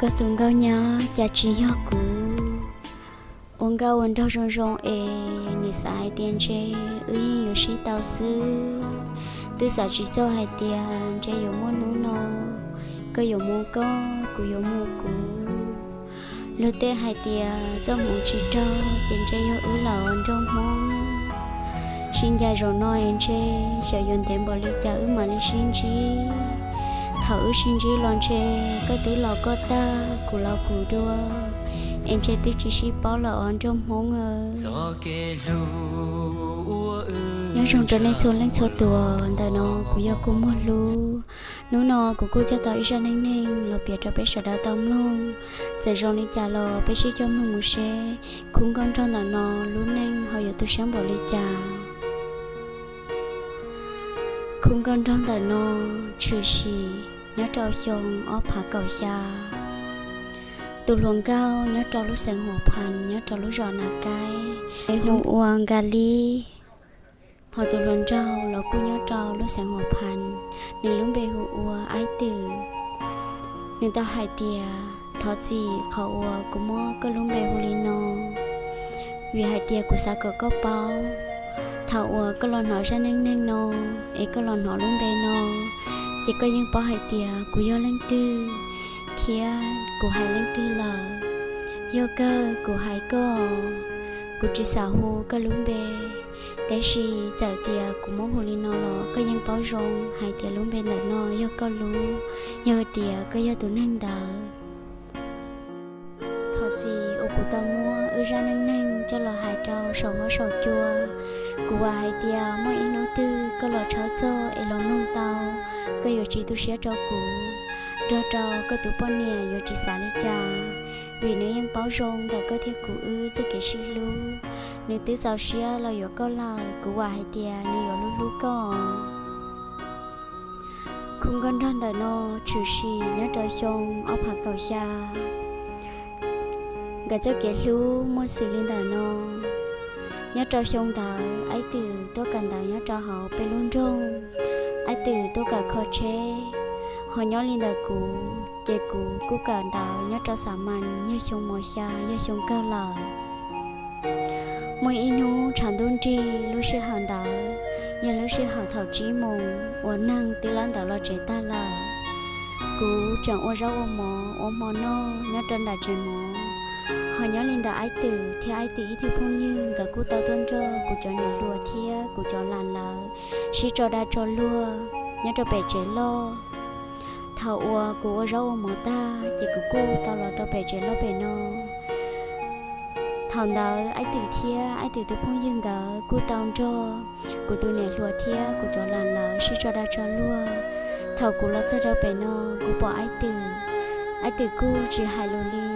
Koj tus nkauj nyab cas tsis yog kuv. Ua nkauj ua nraug zoo zoo es nim xav hais tias ntshe wb yeej yuav sib tau xwb. Twb xav tsis txog hais tias ntshe yuav muaj hnub no, koj yuav mus koj, kuv yuav mus kuv. Luag tej hais tias txoj hmoov tsis raug ces ntshe yog wb los nraug Hmoob. Sib ncaim zaum no es ntshe xyov yuav ntev npaum li cas wb mam li sib ntsib. Thaum wb sib ntsib los ntshe koj twb los koj tag, kuv los kuv dua, es ntshe twb tsis sib paub lawm os nraug Hmoob aw. Nyob zoo rau nej txhua leej txhua tus ntawm no, kuv yog Kua Muag Hlub. Hnub no kuv kuj coj tau ib zaj neej neeg los piav rau peb sawv daws tau mloog. Txawm zoo li cas los peb sib coj mloog mus seb khub nkauj nraug ntawm no lub neej ho yuav tu siab npaum li cas. Khub nkauj nraug ntawm no tshwm sim nyob rau xyoo ob phav kaum xya. Tus hluas nkauj nyob rau lub xeev Huam Phas nyob rau lub zos Nas Kaib, nws hu ua Nkas Lis. Ho tus hluas nraug los kuj nyob rau lub xeev Huam Phas, nws lub npe hu ua Aib Twm. Nws tau hais tias, thov txim qhov uas kuv muab koj lub npe hu li no, vim hais tias kuv xav kom koj paub, thaum uas koj los hnov zaj neej neeg no, es koj los hnov lub npe no, ces koj yeej paub hais tias kuv yog leej twg, thiab kuv hais leej twg lawm. Yog kawg kuv hais koj, kuv tsis xav hu koj lub npe, tab sis txawm tias kuv muab hu li no los koj yeej paub zoo hais tias lub npe ntawm no yog koj lub, yog tias koj yog tus neeg ntawd. Thov txim uas kuv tau muab wb zaj neej neeg coj los hais rau saum huab saum cua. Kuv vam hais tias muaj ib hnub twg koj los tshawb txog es los mloog tau, koj yuav tsis tu siab rau kuv, nrog rau koj tus poj niam yuav tsis xav li cas, vim nws yeej paub zoo ntawm koj thiab kuv wb txoj kev sib hlub. Nws twb txaus siab los yuav koj lawm, kuv vam hais tias nws yuav hlub hlub koj. Khub nkauj nraug ntawm no tshwm sim nyob rau xyoo ob phav kaum xya. Nkawd txoj kev hlub muaj xws li ntawm no. Nyob rau xyoo ntawd Aib Twm tuaj kawm ntawv nyob rau hauv peb lub nroog. Aib Twm tuaj kawm kho tsheb, ho nyob li ntawm kuv ces kuv kuj kawm ntawv nyob rau xa mas yog xyoo mos xya, yog xyoo kawg lawm. Muaj ib hnub tshav ntuj nrig, lub sij hawm ntawd yog lub sij hawm thaum tsib moos uas neeg twb lab ntawv los tsev tag lawm. Kuv tseem ua zaub ua mov ua hmo noj nyob rau nram tsev mov, ho nyob li ntawm Aib Twm thiab Aib Twm ib tug phooj ywg nkawd kuj tau tuaj nrog kuv cov niam hluas thiab kuv cov las lawv sib tso dag tso luag nyob rau pem tsev loj. Thaum uas kuv ua zaub ua mov tag ces kuv kuj tau los rau pem tsev loj pem no. Thaum ntawd Aib Twm thiab Aib Twm tus phooj ywg nkawd kuj tau nrog kuv tus niam hluas thiab kuv cov las lawv sib tso dag tso luag. Thaum kuv los txog rau pem no, kuv pom Aib Twm, Aib Twm kuj tsis hais lus li,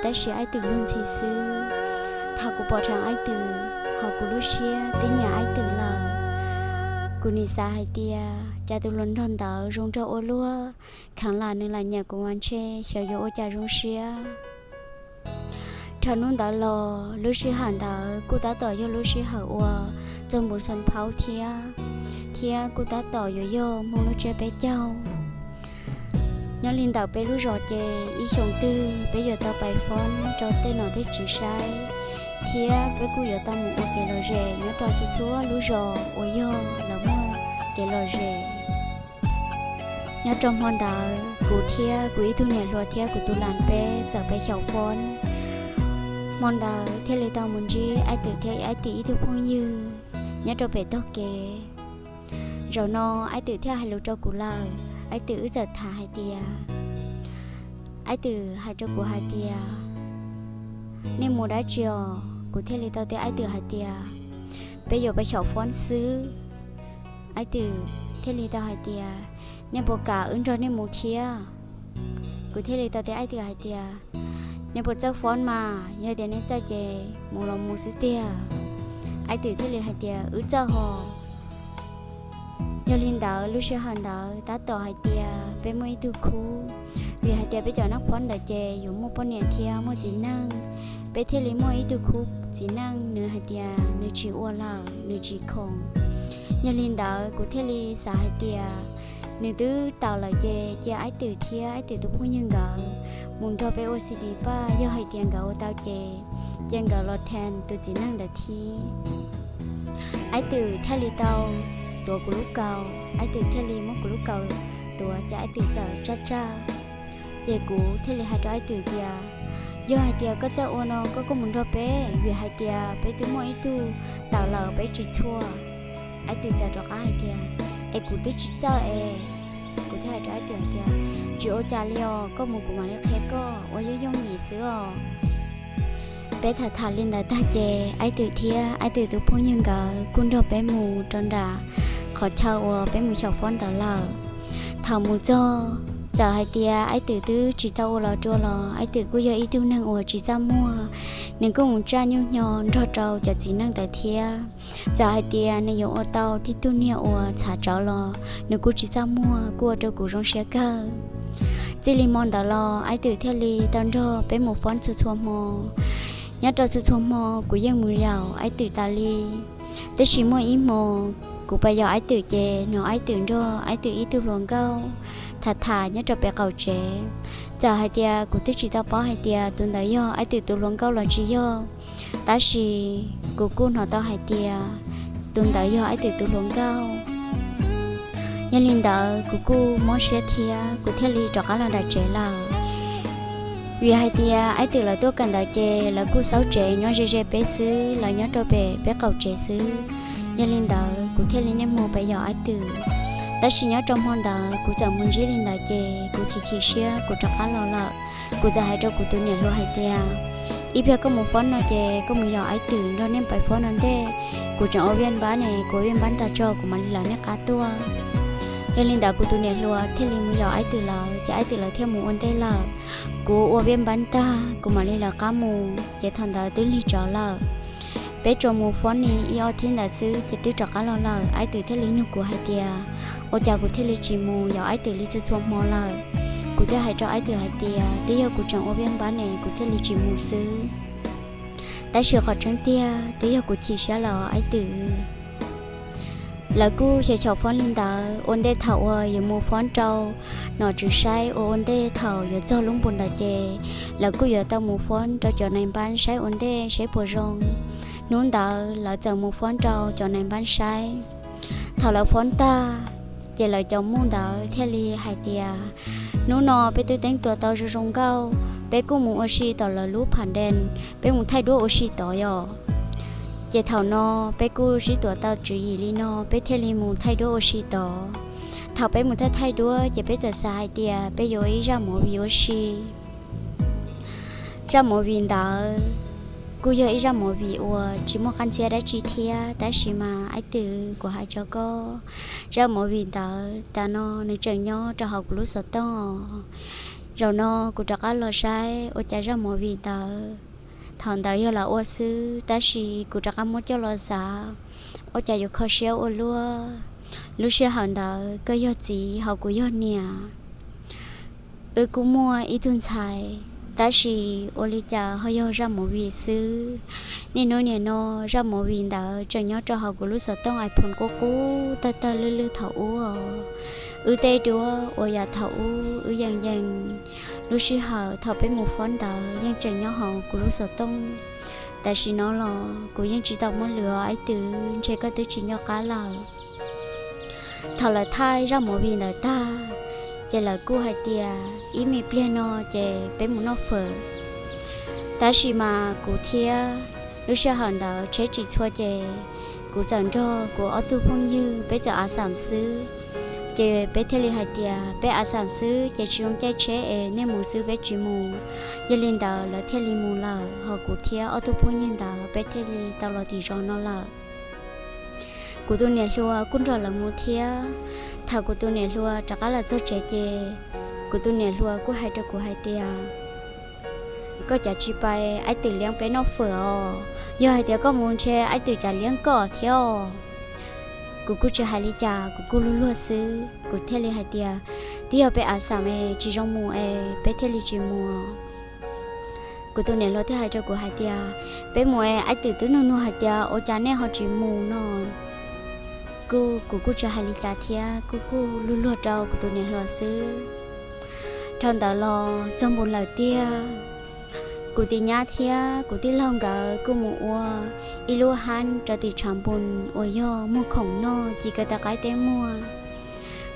tab sis Aib Twm luag ntxhi xwb. Thaum kuv pom dheev Aib Twm, ho kuv lub siab twb nyiam Aib Twm lawm. Kuv nim xav hais tias cas tus hluas nraug ntawd zoo nraug ua luaj, kheev lam nws lam nyiam kuv mas ntshe xyov yuav ua cas zoo siab. Dhau hnub ntawd los lub sij hawm ntawd kuj tab tom yog lub sij hawm uas txog npus xoo phaub thiab, thiab kuj tab tom yuav yog hmo lub tsiab peb caug. Nyob li ntawm peb lub zos ces ib xyoos twg peb yuav tau pais foob rau tej nom tej tswv saib, thiab peb kuj yuav tau mus ua kev lom zem nyob rau txhua txhua lub zos uas yog lawv muaj kev lom zem. Nyob rau hmo ntawd kuv thiab kuv ib tug niam hluas thiab kuv tus las peb txawm pais xyaum foob. Hmo ntawd thiaj li tau mus ntsib Aib Twm thiab Aib Twm ib tug phooj ywg nyob rau pem tog kev. Zaum no Aib Twm thiaj hais lus rau kuv lawm. Aib Twm wb txawm tham hais tias, Aib Twm hais rau kuv hais tias, nej mus dab tsi os? Kuv thiaj li tau teb Aib Twm hais tias, peb yuav pais xyaum foob xwb. Aib Twm thiaj li tau hais tias, nej puas kam wb nrog nej mus thiab? Kuv thiaj li tau teb Aib Twm hais tias, nej puas txawj foob mas? Yog tias nej txawj ces mus los mus xwb tiag. Aib Twm thiaj li hais tias, wb txawj hos. Yog li ntawd lub sij hawm ntawd tab tom hais tias peb muaj ib tug khub, vim hais tias peb cov nab phoob ntawd ces yuav muaj poj niam thiab muaj txiv neej, peb thiaj li muaj ib tug khub txiv neej, nws hais tias nws tsis ua lawm, nws tsis khoom. Yog li ntawd kuv thiaj li xav hais tias Nws twb tawm lawm ces cia Aib Twm thiab Aib Twm tus phooj ywg nkawd mus nrog peb ua xi lis paj, yog hais tias nkawd ua tau ces cia nkawd los them tus txiv neej ntawd thiab. Aib Twm thiaj li tau tuav kuv lub kaus, Aib Twm thiaj li muab kuv lub kaus tuav ces Aib Twm txawm tsaj tsaj. Ces kuv thiaj li hais rau Aib Twm tias, yog hais tias koj txawj ua no koj kuj mus nrog peb, vim hais tias peb twb muaj ib tug tawm lawm peb tsis txhua. Aib Twm txawm rov qab hais tias, es kuv twb tsis txawj es. Kuv thiaj hais rau Aib Twm tias, tsis ua cas li os, koj mus kuv mam li qhia koj, ua yooj yooj yim xwb os. Peb tham tham li ntawd tag ces Aib Twm thiab Aib Twm tus phooj ywg nkawd kuj nrog peb mus rau nram qhov chaw uas peb mus xyaum fob ntawd lawm. Thaum mus txog, txawm hais tias Aib Twm twb tsis tau ua los dua los Aib Twm kuj yog ib tug neeg uas tsis txaj muag, nws kuj mus tsaj nyuj nyo nrog rau cov txiv neej ntawd thiab. Txawm hais tias nws yuav ua tau tib tug niag uas txhav tsawv los nws kuj tsis txaj muag, kuj ua rau kuv zoo siab kawg. Txij li hmo ntawd los Aib Twm thiaj li tau nrog peb mus fob txhua txhua hmo. Nyob rau txhua txhua hmo kuv yeej mus yaum Aib Twm tas li. Tab sis muaj ib hmo kuv pais yaum Aib Twm ces hnov Aib Twm nrog Aib Twm ib tug hluas nkauj tham tham nyob rau pem qaum tsev. Txawm hais tias kuv twb tsis tau paub hais tias tus ntawd yog Aib Twm tus hluas nkauj los tsis yog, tab sis kuv kuj hnov tau hais tias tus ntawd yog Aib Twm tus hluas nkauj. Yog li ntawd kuv kuj mob siab thiab kuv thiaj li rov qab los nram tsev lawm. Vim hais tias Aib Twm lawv tuaj kawm ntawv ces lawv kuj xauj tsev nyob ze ze peb xwb, lawv nyob rau pem peb qaum tsev xwb. Yog li ntawd kuv thiaj li niaj hmo pais yaum Aib Twm. Tab sis nyob rau hmo ntawd kuv txawm mus ntsib li ntawd ces kuv chim chim siab kuv rov qab los lawm. Kuv txawm hais rau kuv tus niam hluas hais tias, ib pliag koj mus fob no ces koj mus yaum Aib Twm nrog nej pais fob no ntej, kuv tseem ua viaj npab ne, kuv ua viaj npab tag tso kuv mam li lawv nej qab tuaj. Yog li ntawd kuv tus niam hluas thiaj li mus yaum Aib Twm lawv ces Aib Twm lawv thiaj mus ua ntej lawm. Kuv ua viaj npab tag kuv mam li lawv qab mus ces thaum ntawd twb lig tsawv lawm. Peb tsuas mus fob ni ib ob thib ntawd xwb ces twb rov qab los lawm. Aib Twm thiaj li nug kuv hais tias, ua cas kuv thiaj li tsis mus yaum Aib Twm li txhua txhua hmo lawm? Kuv thiaj hais rau Aib Twm hais tias, twb yog kuv tseem ua viaj npab ne kuv thiaj li tsis mus xwb. Tab sis qhov tseeb tiag twb yog kuv chim siab lawm Aib Twm. Lawv kuj xyaum xyaum fob li ntawd ua ntej thaum uas yuav mus fob rau nom tswv saib ua ua ntej thaum yuav txog lub npus ntawd ces lawv kuj yuav tau mus fob rau cov nais npab saib ua ntej saib puas zoo. Hnub ntawd lawv txawm mus fob rau cov nais npab saib. Thaum lawv fob tag ces lawv cov muj ntawd thiaj li hais tias, hnub no peb twb teeb tuas tau zoo zoo nkauj, peb kuj mus ua si tom lawv lub pham dees, peb mus thaij duab ua si tod yom. Ces thaum no peb kuj sib tuav tau tswv yim li no peb thiaj li mus thaij duab ua si tod. Thaum peb mus thaij thaij duab ces peb txawm xav hais tias peb yuav ua ib zaj movie ua si. Zaj movie ntawd kuj yog ib zaj movie uas tsis muaj qab ntxhiab dab tsi thiab, tab sis mas Aib Twm, kuv hais rau koj, zaj movie ntawd tas no nws tseem nyob rau hauv kuv lub xov tooj. Zaum no kuv rov qab los saib ua cas zaj movie ntawd thaum ntawd yog lawv ua xwb, tab sis kuv rov qab muab coj los xav, ua cas yuav kho siab ua luaj. Lub sij hawm ntawd koj yog txiv ho kuv yog niam. Wb kuj muaj ib tug ntxhais, tab sis ua li cas ho yog zaj movie xwb. Niaj hnub nim no zaj movie ntawd tseem nyob rau hauv kuv lub xov tooj iPhone qub qub tawg tawg lwj lwj thaum ub os. Wb tej duab uas yam thaum ub wb yees yees, lub sij hawm thaum peb mus fob ntawd yeej tseem nyob hauv kuv lub xov tooj. Tam sim no los kuv yeej tsis tau muab lwm os Aib Twm, ntshe koj twb tsis nco qab lawm. Thaum lawv thaij zaj movie ntawd tag, ces lawv kuj hais tias ib me pliag no ces peb mus noj fawm. Tab sis mas kuv thiab, lub sij hawm ntawd tsheb tsis txhua ces kuv txawm nrog kuv ob tug phooj ywg peb txawm a xam xwb. Ces peb thiaj li hais tias peb a xam xwb ces tsis zoo caij tsheb es nej mus xwb peb tsis mus. Yog li ntawd lawv thiaj li mus lawm, ho kuv thiab ob tug phooj ywg ntawd peb thiaj li tau los tim zos no lawm. Kuv tus niam hluas kuj nrog lawv mus thiab. Thaum kuv tus niam hluas rov qab los txog tsev ces kuv tus niam hluas kuj hais rau kuv hais tias, koj cas tsis pais Aib Twm liab peb noj fawm os? Yog hais tias koj mus ntshe Aib Twm cas liab koj thiab os. Kuv kuj tsis hais li cas, kuv kuj luag luag xwb, kuv thiaj li hais tias, twb yog peb a xam es tsis zoo mus es peb thiaj li tsis mus. Kuv tus niam hluas thiaj hais rau kuv hais tias, peb mus es Aib Twm twb nug nug hais tias ua cas nej ho tsis mus no. kuj kuv kuj tsis hais li cas thiab, kuv kuj luag luag rau kuv tus niam hluas xwb. Dhau ntawd los txog npus lawm tiag, kuv tus nyab thiab kuv tij laug nkawd kuj mus ua ib lub hab rau tim tshav npus uas yog muag khoom noj ci kaw taw qaib tej muag.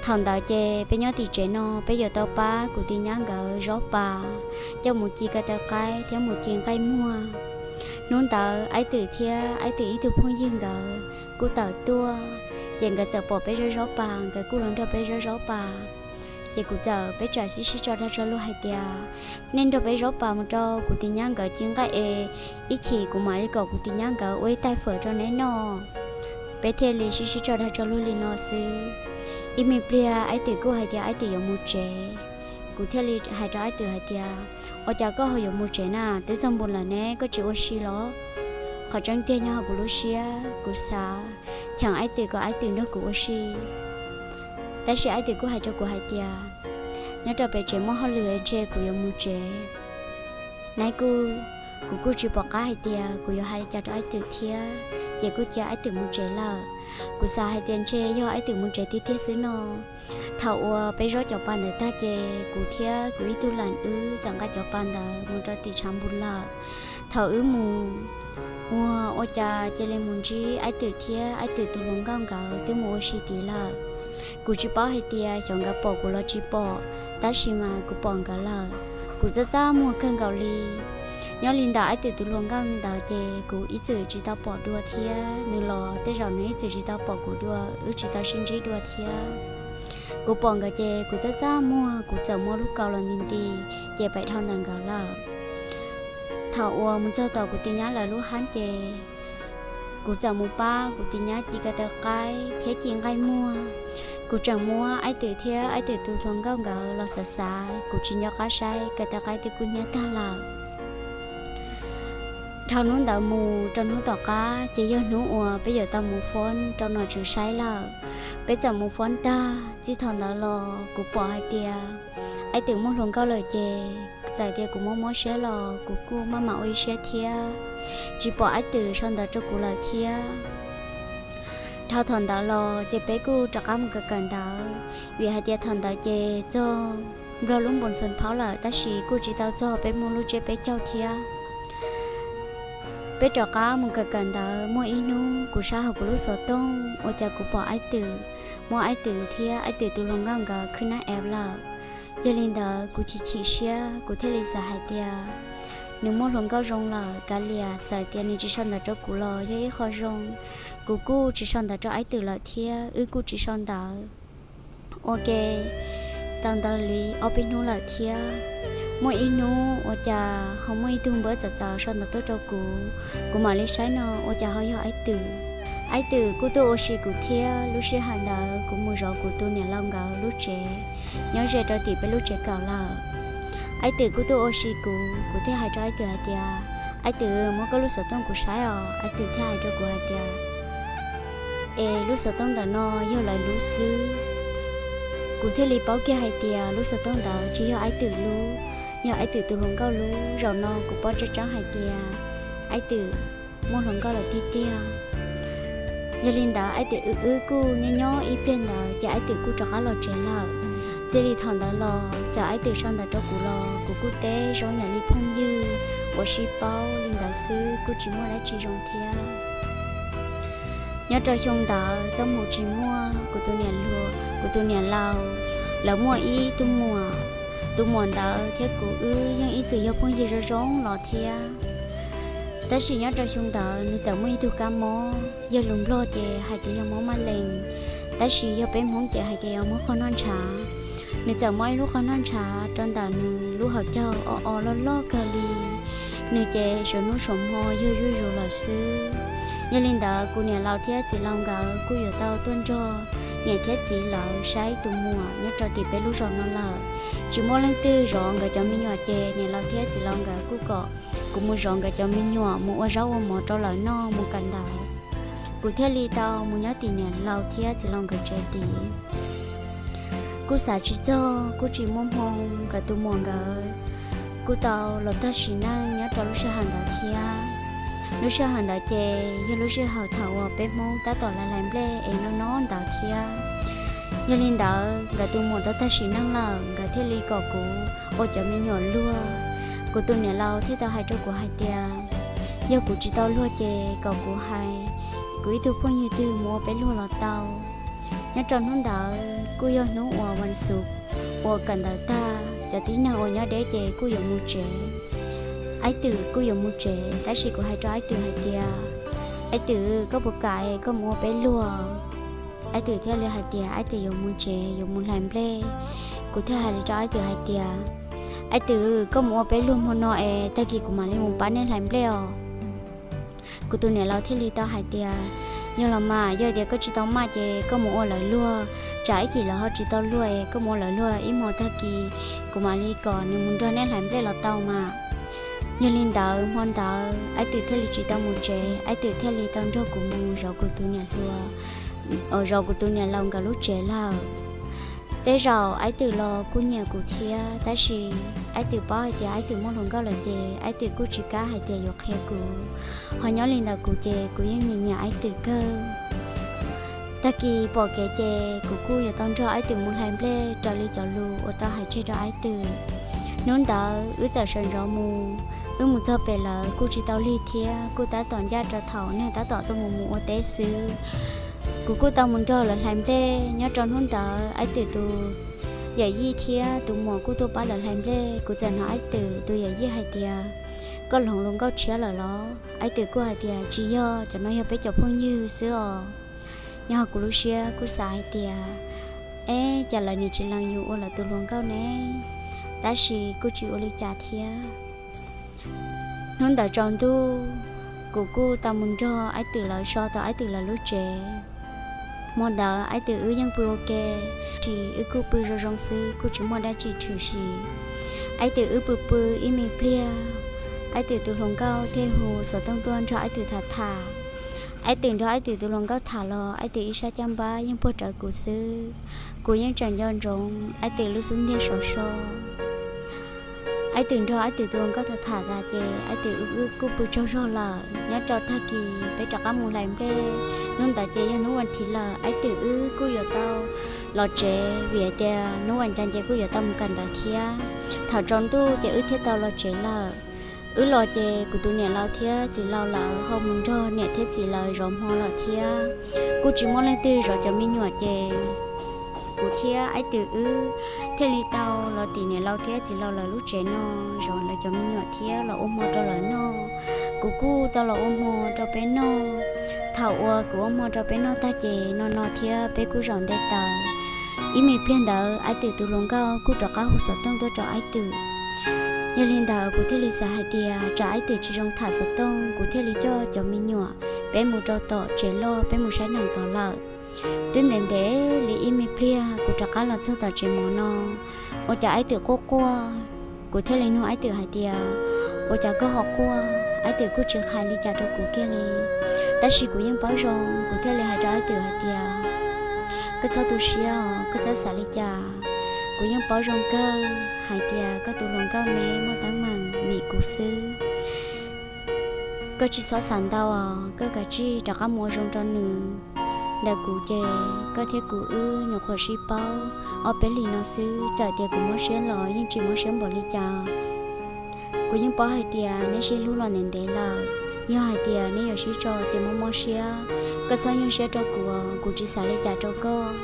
Thaum ntawd ces peb nyob tim tsev no peb yuav tau pab kuv tus nyab nkawd zaub pas, coj mus ci kaw taw qaib thiab mus ci nqaij muag. Hnub ntawd Aib Twm thiab Aib Twm ib tug phooj ywg nkawd kuj tawm tuaj, ces nkawd txawm pom peb zaub zaub pas, nkawd kuj los nrog peb zaub zaub pas. Ces kuv txawm, peb txawm sib sib tso dag tso luag hais tias, nej nrog peb zaub pas mus rau kuv tus nyab nkawd ci nqaij es ib chim kuv mam li kom kuv tus nyab nkawd ua ib tais fawm rau neb noj. Peb thiaj li sib sib tso dag tso luag li no xwb. Ib me pliag Aib Twm kuj hais tias Aib Twm yuav mus tsev. Kuv thiaj li hais rau Aib Twm hais tias, ua cas koj ho yuav mus tsev na, twb txog npus lawm ne, koj tsis ua si los? Qhov tseeb tiag nyob hauv kuv lub siab, kuv xav cheem Aib Twm kom Aib Twm nrog kuv ua si. Tab sis Aib Twm kuj hais rau kuv hais tias, nyob rau pem tsev muaj hauj lwm ntshe kuv yuav mus tsev. Nab kuj, kuv kuj tsis pom qab hais tias kuv yuav hais li cas rau Aib Twm thiab, ces kuj cia Aib Twm mus tsev lawm. Kuv xav hais tias ntshe yog Aib Twm mus tsev tiag tiag xwb no. Thaum uas peb zaub cov pas ntawd tag ces kuv thiab kuv ib tug leem wb txawm nqa cov pas ntawd mus rau tim tshav npus lawm. Thaum wb mus ua, ua cas cia li mus ntsib Aib Twm thiab Aib Twm tus hluas nkauj nkawd twb mus ua si tid lawm. Kuv tsis paub hais tias xyov nkawd pom kuv los tsis pom, tab sis mas kuv pom nkawd lawm. Kuv txaj txaj muag kawg nkaus li. Nyob li ntawm Aib Twm tus hluas nkauj ntawd ces kuv ib txwm tsis tau pom dua thiab, nws los tej zaum nws ib txwm tsis tau pom kuv dua, wb tsis tau sib ntsib dua thiab. Kuv pom nkawd ces kuv txaj txaj muag, kuv txawm muab lub kaus los nti nti, ces pem dhau ntawm nkawd lawm. Thaum uas mus txog tom kuv tus nyab lawv lub hab ces kuv txawm mus pab kuv tus nyab ci kaw taw qaib thiab ci nqaij muag. Kuv tseem muab Aib Twm thiab Aib Twm tus hluas nkauj nkawd los xav xav, kuv tsis nco qab saib, kaw taw qaib twb kub hnyiab tag lawm. Dhau hnub ntawd mus rau hnub tom qab ces yog hnub uas peb yuav tau mus fob rau nom tswv saib lawm. Peb txawm mus fob tag, txij thaum ntawd los kuv pom hais tias Aib Twm muaj hluas nkauj lawm ces txawm tias kuv mob mob siab los kuv kuj maj mam ua ib siab thiab, tsis pom Aib Twm sau ntawv rau kuv lawm thiab. Dhau thaum ntawd los ces peb kuj rov qab mus kawm kawm ntawv, vim hais tias thaum ntawd ces txog Nplog lub npus ntxhuav phaub lawm, tab sis kuj tsis tau txog peb Hmoob lub tsiab peb caug thiab. Peb rov qab mus kawm kawm ntawv, muaj ib hnub kuv saib hauv kuv lub xov tooj ua cas kuv pom Aib Twm, muab Aib Twm thiab Aib Twm tus hluas nkauj nkawd khwb nab ev lawm. Yog li ntawd kuv chim chim siab, kuv thiaj li xav hais tias nws muaj hluas nkauj zoo lawm, kav liam txawm tias nws tsis sau ntawv rau kuv los yog ib qho zoo. Kuv kuj tsis sau ntawv rau Aib Twm lawm thiab, wb kuj tsis sau ntawv ua ke tau ntawd li ob peb hnub lawm thiab. Muaj ib hnub ua cas ho muaj ib tug npawb txawv txawv sau ntawv tuaj rau kuv, kuv mam li saib no ua cas ho yog Aib Twm. Aib Twm kuj tuaj ua si kuv thiab, lub sij hawm ntawd kuv mus zov kuv tus niam laus nkawd lub tsev nyob ze rau tim peb lub tsev kawm lawm. Aib Twm kuj tuaj ua si kuv, kuv thiaj hais rau Aib Twm hais tias, Aib Twm, muab koj lub xov tooj kuv saib os. Aib Twm thiaj hais rau kuv hais tias, es lub xov tooj ntawm no yog lawv lub xwb. Kuv thiaj li paub kiag hais tias lub xov tooj ntawd tsis yog Aib Twm lub, yog Aib Twm tus hluas nkauj lub. Zaum no kuv paub tseeb tseeb hais tias Aib Twm muaj hluas nkauj lawm tiag tiag. Yog li ntawd Aib Twm wb wb kuj nyob nyob ib pliag ntawd ces Aib Twm kuj rov qab los tsev lawm. Txij li thaum ntawd los txawm Aib Twm sau ntawv rau kuv los kuv kuj teb zoo yam li phooj ywg uas sib paub li ntawd xwb, kuj tsis muaj dab tsi zoo thiab. Nyob rau xyoo ntawd txoj hmoo tsis muaj, kuv tus niam laus, kuv tus niam laus lawv muaj ib tug muam. Tus muam ntawd thiab kuv wb yeej ib txwm yog phooj ywg zoo zoo los thiab. Tab sis nyob rau xyoo ntawd nws txawm muaj ib tug kab mob, yog lus Nplog ces hais tias yog mob maj lees, tab sis yog peb Hmoob ces hais tias yog mob qhov noj ntshav. Nws txawm mob ib lub qhov noj ntshav rau ntawm nws lub hauv caug o o loj loj kawg li. Nws ces suav hnub suav hmo yog zuj zus lawm xwb. Yog li ntawd kuv niam laus thiab txiv laus nkawd kuj yuav tau tuaj nrog niam thiab txiv lawv saib tus muam nyob rau tim peb lub zos no lawm. Tsis muaj leej twg zov nkawd cov me nyuam ces niam laus thiab txiv laus nkawd kuj kom kuv mus zov nkawd cov me nyuam mus ua zaub ua mov rau lawv noj mus kawm ntawv. Kuv thiaj li tau mus nyob tim niam laus thiab txiv laus nkawd tsev tid. Kuj xav tsis txog, kuj tsis muaj hmoo, nkawd tus muam nkawd kuj tau los tag sim neej nyob rau lub sij hawm ntawd thiab. Lub sij hawm ntawd ces yog lub sij hawm thaum uas peb Hmoob tab tom hlais nplej es no no ntawd thiab. Yog li ntawd nkawd tus muam tau tag sim neej lawm, nkawd thiaj li kom kuv ua cov me nyuam luag. Kuv tus niam laus thiaj tau hais rau kuv hais tias, yog kuv tsis tau luag ces kom kuv hais kuv ib tug phooj ywg twg mus ua peb luag los tau. Nyob rau hnub ntawd kuj yog hnub uas vas xuv uas kawm ntawv tag, cov tib neeg uas nyob deb ces kuj yuav mus tsev. Aib Twm kuj yuav mus tsev, tab sis kuv hais rau Aib Twm hais tias, Aib Twm, koj puas kam es koj mus ua peb luag? Aib Twm thiaj li hais tias Aib Twm yuav mus tsev, yuav mus hlais nplej. Kuv thiaj hais li rau Aib Twm hais tias, Aib Twm, koj mus ua peb luag hmo no es tag kis kuv mam li mus pab nej hlais nplej os. Kuv tus niam laus thiaj li tau hais tias, yog los mas, yog tias koj tsis tau maj ces koj mus ua lawv luag, tsam ib chim lawv ho tsis tau luag es koj mus ua lawv luag ib hmos tag kis kuv mam li kom nws mus nrog nej hlais nplej los tau mas. Yog li ntawd hmo ntawd Aib Twm thiaj li tsis tau mus tsev, Aib Twm thiaj li tau nrog kuv mus zov kuv tus niam hluas, zov kuv tus niam laus nkawd lub tsev lawm. Tej zaum Aib Twm los kuj nyiam kuv thiab, tab sis Aib Twm paub hais tias Aib Twm muaj hluas nkauj lawm ces Aib Twm kuj tsis kam hais tias yuav qhia kuv. Ho nyob li ntawd kuv ces kuv yeej nyiam nyiam Aib Twm kawg. Tag kis pom kev ces kuv kuj yuav tau nrog Aib Twm mus hlais nplej raws li cov lus uas tau hais tseg rau Aib Twm. Hnub ntawd wb txawm sawv ntxov mus, wb mus txog pem lawv kuj tsis tau lig thiab, kuj tab tom ncaj rau thaum neeg tab tom tuaj mus mus ua teb xwb. Kuv kuj tau mus nrog lawv hlais nplej. Nyob rau hnub ntawd Aib Twm tus yawm yij thiab tus muam kuj tuaj pab lawv hlais nplej. Kuv txawm hnov Aib Twm tus yawm yij hais tias, koj hloov hluas nkauj tshiab lawm los? Aib Twm kuj hais tias, tsis yog, cov no yog peb cov phooj ywg xwb os. Nyob hauv kuv lub siab kuj xav hais tias, eb, cas lawv nim tsis lees yus ua lawv tus hluas nkauj ne? Tab sis kuj tsis ua li cas thiab. Hnub ntawd tsaus ntuj, kuv kuj tau mus nrog Aib Twm lawv so tau Aib Twm lawv lub tsev. Hmo ntawd Aib Twm wb yeej pw ua ke, tsis wb kuj pw zoo zoo xwb, kuj tsis muaj dab tsi tshwm sim. Aib Twm wb pw pw ib me pliag, Aib Twm tus hluas nkauj thiaj hu xov tooj tuaj nrog Aib Twm tham tham. Aib Twm nrog Aib Twm tus hluas nkauj tham los Aib Twm ib sab caj npab yeej puag rawv kuv xwb. Kuv yeej tseem nco ntsoov Aib Twm lub xub ntiag sov so. Aib Twm nrog Aib Twm tus hluas nkauj tham tham tas ces Aib Twm wb kuj pw tsaug zog lawm. Nyob rau tag kis peb rov qab mus hlais nplej. Hnub ntawd ces yog hnub vas thiv lawm, Aib Twm wb kuj yuav tau los tsev vim hais tias hnub vas cas ces kuj yuav tau mus kawm ntawv thiab. Thaum tsaus ntuj ces wb thiaj tau los tsev lawm. Wb los ces kuv tus niam laus thiab txiv laus lawv ho mus nrog niam thiab txiv lawv zov hmo lawm thiab. Kuj tsis muaj leej twg zov cov me nyuam ces kuv thiab Aib Twm wb thiaj li tau los tim niam laus thiab txiv laus lawv lub tsev no zov lawv cov me nyuam thiab los ua hmo rau lawv noj. Kuv kuj tau los ua hmo rau peb noj. Thaum uas kuv ua hmo rau peb noj tag ces no no thiab peb kuj zaum nte taws. Ib me pliag ntawd Aib Twm tus hluas nkauj kuj rov qab hu xov tooj tuaj rau Aib Twm. Yog li ntawd kuv thiaj li xav hais tias tsam Aib Twm tsis zoo tham xov tooj, kuv thiaj li coj cov me nyuam peb mus rau tom tsev loj, peb mus saib neeg tod lawm. Twb ntev ntev li ib me pliag kuv rov qab los txog tom tsev mov no, ua cas Aib Twm quaj quaj. Kuv thiaj li nug Aib Twm hais tias, ua cas koj ho quaj? Aib Twm kuj tsis hais li cas rau kuv kiag li. Tab sis kuv yeej paub zoo, kuv thiaj li hais rau Aib Twm hais tias, koj txhob tu siab os, koj txhob xav li cas. Kuv yeej paub zoo kawg hais tias koj tus hluas nkauj ne muaj teeb meem vim kuv xwb. Koj tsis txhob xav ntau os, koj kav tsij rov qab mus ua zoo rau nws. Ntawm kuv ces koj thiab kuv wb nyuam qhuav sib paub ob peb hlis no xwb, txawm tias kuv mob siab los yeej tsis mob siab npaum li cas. Kuv yeej paub hais tias neb sib hlub los ntev ntev lawm. Yog hais tias neb yuav sib tso ces mob mob siab, koj txhob nyuaj siab rau kuv, kuv tsis xav li cas rau koj.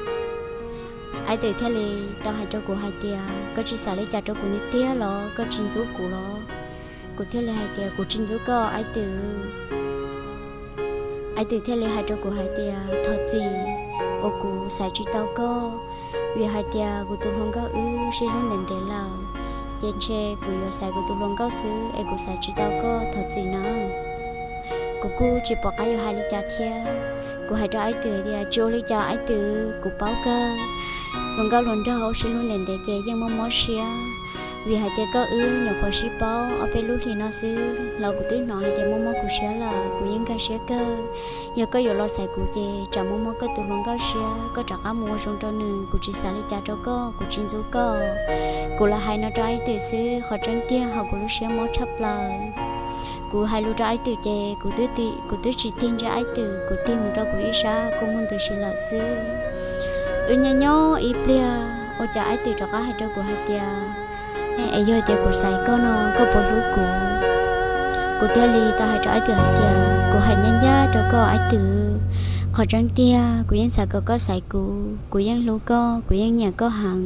Aib Twm thiaj li tau hais rau kuv hais tias, koj tsis xav li cas rau kuv tiag tiag los? Koj tsis ntxub kuv los? Kuv thiaj li hais tias, kuv tsis ntxub koj Aib Twm. Aib Twm thiaj li hais rau kuv hais tias, thov txim uas kuv xaiv tsis tau koj, vim hais tias kuv tus hluas nkauj wb sib hlub ntev ntev lawm, ces ntshe kuv yuav xaiv kuv tus hluas nkauj xwb es kuv xaiv tsis tau koj, thov txim nawb. Kuv kuj tsis pom qab yuav hais li cas thiab. Kuv hais rau Aib Twm tias, tsis ua li cas Aib Twm, kuv paub kawg, hluas nkauj hluas nraug sib hlub ntev ntev ces yeej mob mob siab. Vim hais tias koj wb nyuam qhuav sib paub ob peb lub hlis no xwb los kuv twb hnov hais tias mob mob kuv siab lawm, kuv yeej nkag siab kawg. Yog koj yuav los xaiv kuv ces tsam mob mob koj tus hluas nkauj siab, koj rov qab mus ua zoo rau nws, kuv tsis xav li cas rau koj, kuv tsis ntxub koj. Kuv los hais no rau Aib Twm xwb, qhov tseeb tiag hauv kuv lub siab mob tshaj plaws. Kuv hais lus rau Aib Twm ces kuv twb, kuv twb tsis tig ntsia Aib Twm, kuv tig mus rau kuv ib sab kuj muaj ntws si lawm xwb. Wb nyob nyob ib pliag ua cas Aib Twm rov qab hais rau kuv hais tias, es yog tias kuv xaiv koj no koj puas hlub kuv? Kuv thiaj li tau hais rau Aib Twm hais tias, kuv hais ncaj ncaj rau koj Aib Twm, qhov tseeb tiag kuv yeej xav kom koj xaiv kuv, kuv yeej hlub koj, kuv yeej nyiam koj heev.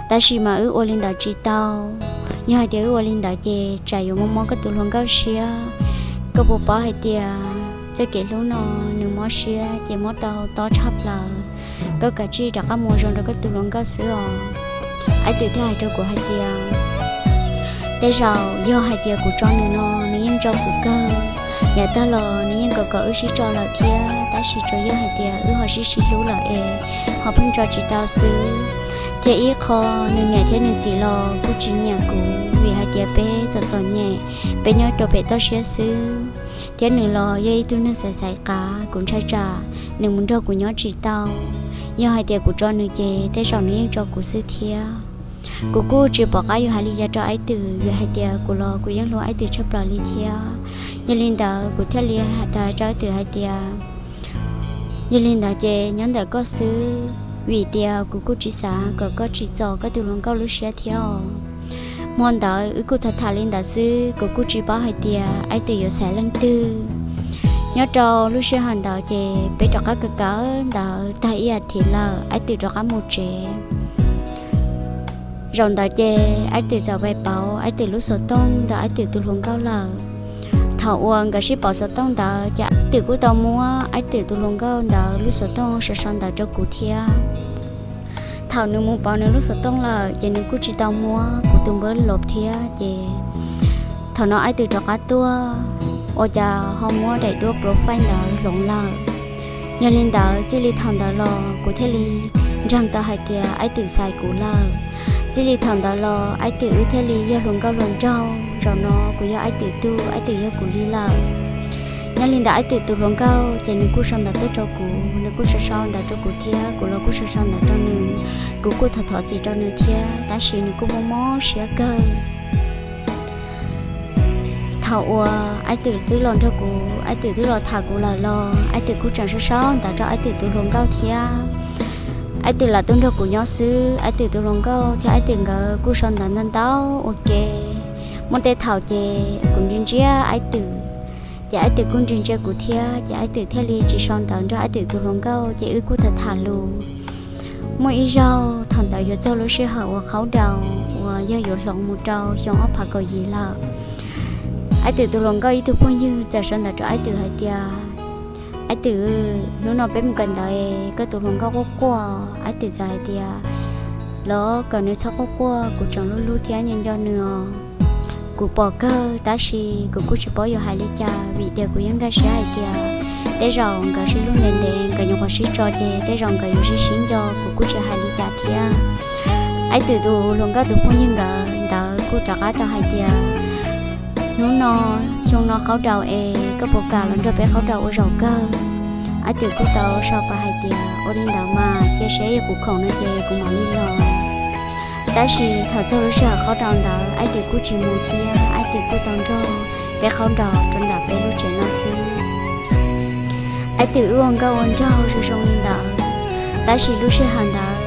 Tab sis mas wb ua li ntawd tsis tau. Yog hais tias wb ua li ntawd ces tsam yuav mob mob koj tus hluas nkauj siab. Koj puas paub hais tias txoj kev hlub no nws mob siab ces mob tau tob tshaj plaws. Koj kav tsij rov qab mus ua zoo rau koj tus hluas nkauj xwb os. Aib Twm thiaj hais rau kuv hais tias, tej zaum yog hais tias kuv tso nws no nws yeej tso kuv kawg. Yav tag los nws yeej kom kom wb sib tso lawm thiab, tab sis tsuas yog hais tias wb ho sib sib hlub lawm es ho pheej tso tsis tau xwb. Thiab ib qho, nws niam thiab nws txiv los kuj tsis nyiam kuv vim hais tias peb txom txom nyem, peb nyob rau pem toj siab xwb. Thiab nws los yog ib tug neeg xaiv xaiv qav, kuv ntshai tsam nws mus nrog kuv nyob tsis tau. Yog hais tias kuv tso nws ces tej zaum nws yeej tso kuv xwb thiab. Kuv kuj tsis pom qab yuav hais li cas rau Aib Twm vim hais tias kuv los kuv yeej hlub Aib Twm tshaj plaws li thiab. Yog li ntawd kuv thiaj li hais rau Aib Twm hais tias, yog li ntawd ces nyob ntawm koj xwb, vim tias kuv kuj tsis xav kom koj tsim txom koj tus hluas nkauj lub siab thiab os. Hmo ntawd wb kuj tham tham li ntawd xwb, kuv kuj tsis paub hais tias Aib Twm yuav xaiv leej twg. Nyob rau lub sij hawm ntawd ces peb rov qab kawm kawm ntawv tag ib as thiv lawm Aib Twm rov qab mus tsev. Zaum ntawd ces Aib Twm txawm pais pauv Aib Twm lub xov tooj ntawm Aib Twm tus hluas nkauj lawm. Thaum uas nkawd sib pauv xov tooj ntawd ces Aib Twm kuj tau muab Aib Twm tus hluas nkauj ntawd lub xov tooj sau sau ntawv rau kuv thiab. Thaum nws mus pauv nws lub xov tooj lawm ces nws kuj tsis tau muab kuv tus npawb los thiab ces thaum no Aib Twm rov qab tuaj, ua cas ho muab daim duab profile ntawd hloov lawm. Yog li ntawd txij li thaum ntawd los kuv thiaj li ntseeg tau hais tias Aib Twm xaiv kuv lawm. Txij li thaum ntawd los Aib Twm wb thiaj li yog hluas nkauj hluas nraug, zaum no kuv yog Aib Twm tug, Aib Twm yog kuv li lawm. Nyob li ntawd Aib Twm tus hluas nkauj ces nws kuj sau ntawv tuaj rau kuv, nws kuj sau sau ntawv rau kuv thiab kuv los kuj sau sau ntawv rau nws. Kuv kuj thov thov txim rau nws thiab tab sis nws kuj mob mob siab kawg. Thaum uas Aib Twm twb los nrog kuv, Aib Twm twb los tham kuv lawm los Aib Twm kuj tseem sau sau ntawv rau Aib Twm tus hluas nkauj thiab. Aib Twm lam tuaj nrog kuv nyob xwb, Aib Twm tus hluas nkauj thiab Aib Twm nkawd kuj sau ntawv ntau ntau ua ke. Muaj tej thaum ces kuv ntsia ntsia Aib Twm, ces Aib Twm kuj ntsia ntsia kuv thiab, ces Aib Twm thiaj li tsis sau ntawv nrog Aib Twm tus hluas nkauj ces wb kuj tham tham lus. Muaj ib zaug thaum ntawd yuav txog lub sij hawm uas qhaub daus uas yog yuav hloov mus rau xyoo ob phav kaum yim lawm. Aib Twm tus hluas nkauj ib tug phooj ywg txawm sau ntawv rau Aib Twm hais tias, Aib Twm, hnub no peb mus kawm ntawv es koj tus hluas nkauj quaj quaj. Aib Twm txawm hais tias, los kom nws txhob quaj quaj, kuv tseem hlub hlub thiab nco nco nws os. Kuv pom kawg tab sis kuv kuj tsis paub yuav hais li cas vim tias kuv yeej nkag siab hais tias tej zaum nkawd sib hlub ntev ntev nkawd nyuam qhuav sib tso ces tej zaum nkawd yuav sib sib nco, kuv kuj tsis hais li cas thiab. Aib Twm tus hluas nkauj tus phooj ywg nkawd ntawd kuj rov qab tau hais tias, hnub no, xyoo no qhaub daus es koj puas kam los nrog peb qhaub daus ua zaum kawg? Aib Twm kuj tau sau pas hais tias, ua li ntawd mas cia seb yog kuv khoom no ces kuv mam li los. Tab sis thaum txog lub sij hawm qhaub daus ntawd Aib Twm kuj tsis mus thiab, Aib Twm kuj tau nrog peb qhaub daus rau ntawm peb lub tsev no xwb. Aib Twm wb ua nkauj ua nraug zoo zoo li ntawd, tab sis lub sij hawm ntawd